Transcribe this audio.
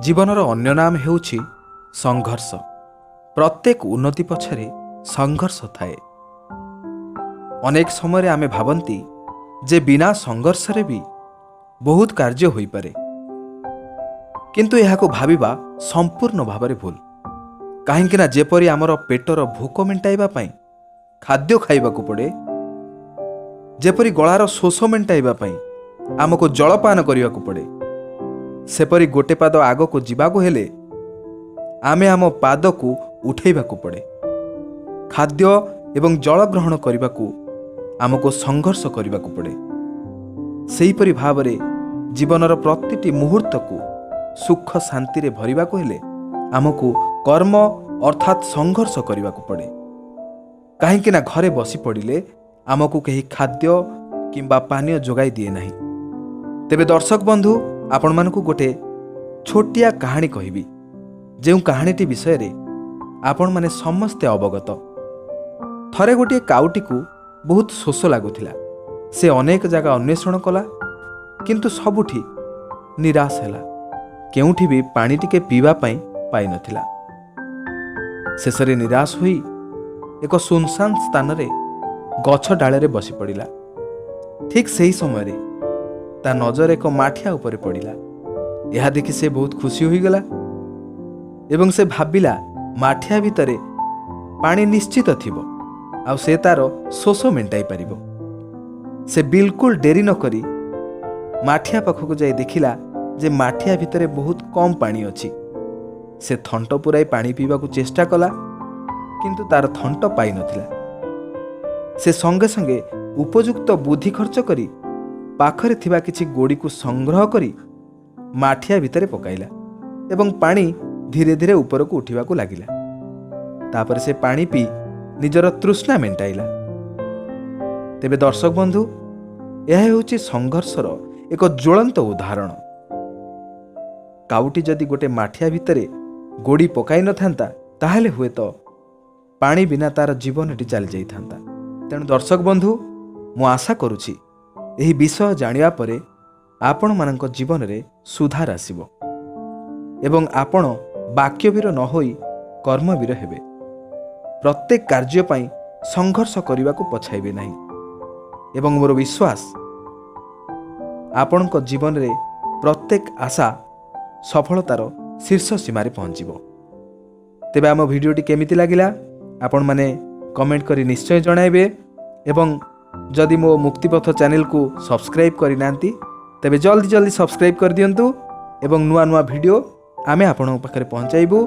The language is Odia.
ଜୀବନର ଅନ୍ୟ ନାମ ହେଉଛି ସଂଘର୍ଷ। ପ୍ରତ୍ୟେକ ଉନ୍ନତି ପଛରେ ସଂଘର୍ଷ ଥାଏ। ଅନେକ ସମୟରେ ଆମେ ଭାବନ୍ତି ଯେ ବିନା ସଂଘର୍ଷରେ ବି ବହୁତ କାର୍ଯ୍ୟ ହୋଇପାରେ, କିନ୍ତୁ ଏହାକୁ ଭାବିବା ସମ୍ପୂର୍ଣ୍ଣ ଭାବରେ ଭୁଲ। କାହିଁକିନା ଯେପରି ଆମର ପେଟର ଭୋକ ମେଣ୍ଟାଇବା ପାଇଁ ଖାଦ୍ୟ ଖାଇବାକୁ ପଡ଼େ, ଯେପରି ଗଳାର ଶୋଷ ମେଣ୍ଟାଇବା ପାଇଁ ଆମକୁ ଜଳପାନ କରିବାକୁ ପଡ଼େ, ସେପରି ଗୋଟେ ପାଦ ଆଗକୁ ଯିବାକୁ ହେଲେ ଆମେ ଆମ ପାଦକୁ ଉଠେଇବାକୁ ପଡ଼େ। ଖାଦ୍ୟ ଏବଂ ଜଳ ଗ୍ରହଣ କରିବାକୁ ଆମକୁ ସଂଘର୍ଷ କରିବାକୁ ପଡ଼େ। ସେହିପରି ଭାବରେ ଜୀବନର ପ୍ରତିଟି ମୁହୂର୍ତ୍ତକୁ ସୁଖ ଶାନ୍ତିରେ ଭରିବାକୁ ହେଲେ ଆମକୁ କର୍ମ ଅର୍ଥାତ୍ ସଂଘର୍ଷ କରିବାକୁ ପଡ଼େ। କାହିଁକି ନା ଘରେ ବସି ପଡ଼ିଲେ ଆମକୁ କେହି ଖାଦ୍ୟ କିମ୍ବା ପାନୀୟ ଯୋଗାଇ ଦିଏ ନାହିଁ। ତେବେ ଦର୍ଶକ ବନ୍ଧୁ, ଆପଣମାନଙ୍କୁ ଗୋଟେ ଛୋଟିଆ କାହାଣୀ କହିବି, ଯେଉଁ କାହାଣୀଟି ବିଷୟରେ ଆପଣମାନେ ସମସ୍ତେ ଅବଗତ। ଥରେ ଗୋଟିଏ କାଉଟିକୁ ବହୁତ ଶୋଷ ଲାଗୁଥିଲା। ସେ ଅନେକ ଜାଗା ଅନ୍ୱେଷଣ କଲା, କିନ୍ତୁ ସବୁଠି ନିରାଶ ହେଲା। କେଉଁଠି ବି ପାଣି ଟିକେ ପିଇବା ପାଇଁ ପାଇନଥିଲା। ଶେଷରେ ନିରାଶ ହୋଇ ଏକ ସୁନସାନ ସ୍ଥାନରେ ଗଛ ଡାଳରେ ବସି ପଡ଼ିଲା। ଠିକ୍ ସେହି ସମୟରେ ତା ନଜର ଏକ ମାଠିଆ ଉପରେ ପଡ଼ିଲା। ଏହା ଦେଖି ସେ ବହୁତ ଖୁସି ହୋଇଗଲା ଏବଂ ସେ ଭାବିଲା, ମାଠିଆ ଭିତରେ ପାଣି ନିଶ୍ଚିତ ଥିବ ଆଉ ସେ ତାର ଶୋଷ ମେଣ୍ଟାଇ ପାରିବ। ସେ ବିଲକୁଲ ଡେରି ନକରି ମାଠିଆ ପାଖକୁ ଯାଇ ଦେଖିଲା ଯେ ମାଠିଆ ଭିତରେ ବହୁତ କମ୍ ପାଣି ଅଛି। ସେ ଥଣ୍ଟ ପୁରାଇ ପାଣି ପିଇବାକୁ ଚେଷ୍ଟା କଲା, କିନ୍ତୁ ତାର ଥଣ୍ଟ ପାଇନଥିଲା। ସେ ସଙ୍ଗେ ସଙ୍ଗେ ଉପଯୁକ୍ତ ବୁଦ୍ଧି ଖର୍ଚ୍ଚ କରି ପାଖରେ ଥିବା କିଛି ଗୋଡ଼ିକୁ ସଂଗ୍ରହ କରି ମାଠିଆ ଭିତରେ ପକାଇଲା ଏବଂ ପାଣି ଧୀରେ ଧୀରେ ଉପରକୁ ଉଠିବାକୁ ଲାଗିଲା। ତାପରେ ସେ ପାଣି ପିଇ ନିଜର ତୃଷ୍ଣା ମେଣ୍ଟାଇଲା। ତେବେ ଦର୍ଶକ ବନ୍ଧୁ, ଏହା ହେଉଛି ସଂଘର୍ଷର ଏକ ଜ୍ୱଳନ୍ତ ଉଦାହରଣ। କାଉଟି ଯଦି ଗୋଟେ ମାଠିଆ ଭିତରେ ଗୋଡ଼ି ପକାଇ ନଥାନ୍ତା, ତାହେଲେ ହୁଏତ ପାଣି ବିନା ତାର ଜୀବନଟି ଚାଲିଯାଇଥାନ୍ତା। ତେଣୁ ଦର୍ଶକ ବନ୍ଧୁ, ମୁଁ ଆଶା କରୁଛି ଏହି ବିଷୟ ଜାଣିବା ପରେ ଆପଣମାନଙ୍କ ଜୀବନରେ ସୁଧାର ଆସିବ ଏବଂ ଆପଣ ବାକ୍ୟବୀର ନ ହୋଇ କର୍ମବୀର ହେବେ। ପ୍ରତ୍ୟେକ କାର୍ଯ୍ୟ ପାଇଁ ସଂଘର୍ଷ କରିବାକୁ ପଛାଇବେ ନାହିଁ ଏବଂ ମୋର ବିଶ୍ୱାସ, ଆପଣଙ୍କ ଜୀବନରେ ପ୍ରତ୍ୟେକ ଆଶା ସଫଳତାର ଶୀର୍ଷ ସୀମାରେ ପହଞ୍ଚିବ। ତେବେ ଆମ ଭିଡ଼ିଓଟି କେମିତି ଲାଗିଲା, ଆପଣମାନେ କମେଣ୍ଟ କରି ନିଶ୍ଚୟ ଜଣାଇବେ ଏବଂ ଯଦି ମୋ ମୁକ୍ତିପଥ ଚ୍ୟାନେଲକୁ ସବସ୍କ୍ରାଇବ୍ କରିନାହାନ୍ତି, ତେବେ ଜଲ୍ଦି ଜଲ୍ଦି ସବସ୍କ୍ରାଇବ୍ କରିଦିଅନ୍ତୁ ଏବଂ ନୂଆ ନୂଆ ଭିଡ଼ିଓ ଆମେ ଆପଣଙ୍କ ପାଖରେ ପହଞ୍ଚାଇବୁ।